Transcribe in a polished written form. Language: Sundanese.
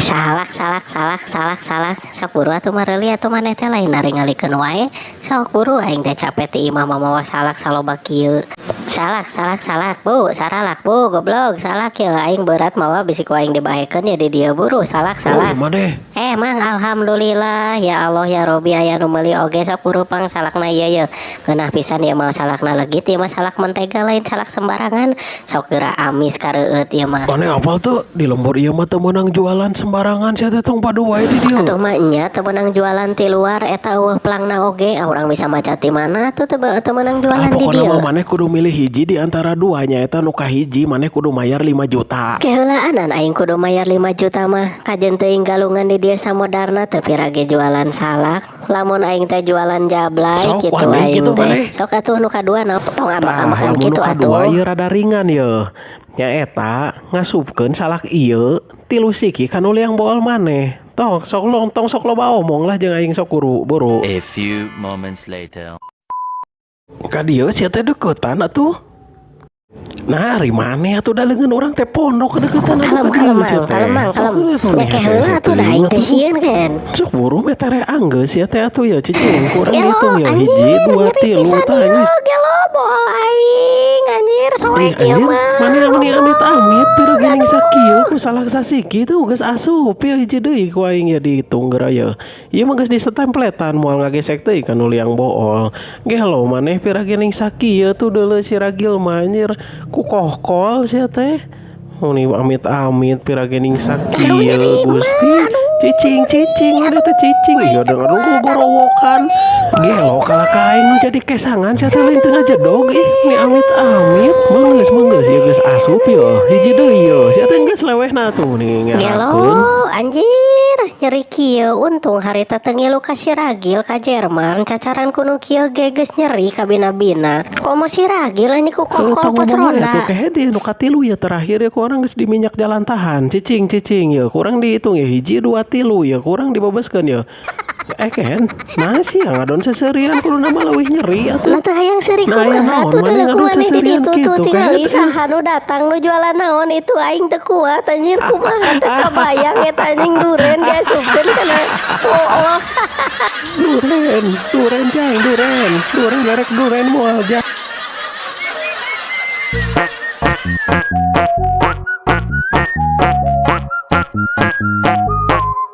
Salak salak salak salak salak sok buru atuh mareuli atuh maneh teh lain naringalikeun wae sok buru aing teh capek ti imah mamawa salak saloba kieu. Salak salak salak bu saralak bu goblok salak ya aing berat mawa bisi ku aing dibahekeun ya di dieu buru salak salak. Oh, maneh. Mang alhamdulillah ya Allah ya Robi aya nu meuli oge sok buru pang salakna ieu ye. Geunah pisan ieu mah salakna legit ieu mah salak mentega lain salak sembarangan sok geura amis kareueut ieu mah. Maneh apal tuh di lembur ieu mah teu meunang jualan sembarangan sia teh tong padu wae di dieu. Atuh mah nya teu meunang jualan ti luar eta eueuh plangna oge urang bisa maca ti mana tuh teu meunang jualan di pokona dieu. Mah maneh kudu milih hiji di antara duanya eta nu kahiji maneh kudu mayar 5 juta. Keheulaanan aing kudu mayar 5 juta mah kajen teuing galungan di dieu samodarna teu pirage jualan salak lamun aing teh jualan jablay sok kitu waneh aing kitu teh. Maneh. Sok atuh nu kadua na tong Tah ambek-ambekan lamun nu kitu kadua atuh. ieu rada ringan ye. Nyaeta ngasupkeun salak ieu tilu siki ka nu liang bool maneh. Tong sok long tong sok loba omong lah jeung aing sok buru buru. A few moments later. Ka dieu sia teh deukeutan atuh. Nah, ari maneh atuh da leungeun urang teh pondok deukeutan atuh Kalem ka kalem dieu sia mang teh. kalem mang Sok kalem. heula atuh Nya nih keheula hese-hese atuh da teuing aing teh atuh. sieun kan. Sok buru meh tere anggeus sia teh atuh ya cicing ku urang Gelo dihitung ya hiji anjir dua nyeri tilu pisan tah ieu anjir. gelo bool aing anjir Ih soek ieu anjir mah. maneh meni amit-amit pira geuning Aduh. sakieu ku salak sasiki tuh geus asup ieu hiji deui ku aing ya dihitung geura ye. Ieu mah geus disetempletan moal ngagesek teuing ka nu liang bool. Gelo maneh pira geuning sakieu tuh deuleu si ragil mah anjir ku kohkol sia teh. Meni amit-amit pira geuning Aduh sakieu nyeri Gusti. mah aduh. Cicing cicing maneh teh cicing ieu aduh gogorowokan. Gelo kalah ka aing nu jadi kesangan sia teh lain teu ngajedog ih meni amit-amit. Manggeus manggeus ieu geus asup ye hiji deui ye sia teh geus lewehna atuh meni Gelo ngerakeun. anjir nyeri kieu untung harita teu ngilu ka si Ragil ka Jerman cacaran ku nu kieu ge geus nyeri kabina-bina. Komo si Ragil anjing ku Heuh kokol tong pos ngomong we ronda. atuh kehe deui nu katilu ya terakhir ya ku urang geus diminyak jalan tahan cicing cicing ye ku urang dihitung ya hiji dua tilu ya ku urang dibebaskeun ye. Kehen nah sia ngadon seseurian kuduna mah leuwih nyeri atuh. Nah teu hayang seuri Nah aya kumaha naon atuh maneh deuleu ngadon ku maneh di seseurian ditu tuh kitu tingali kehed euy. saha nu datang nu jualan naon itu aing teu kuat anjir kumaha teu kabayang eta anjing duren diasupkeun kana bool. Duren, duren jang, duren, duren erek duren moal jang.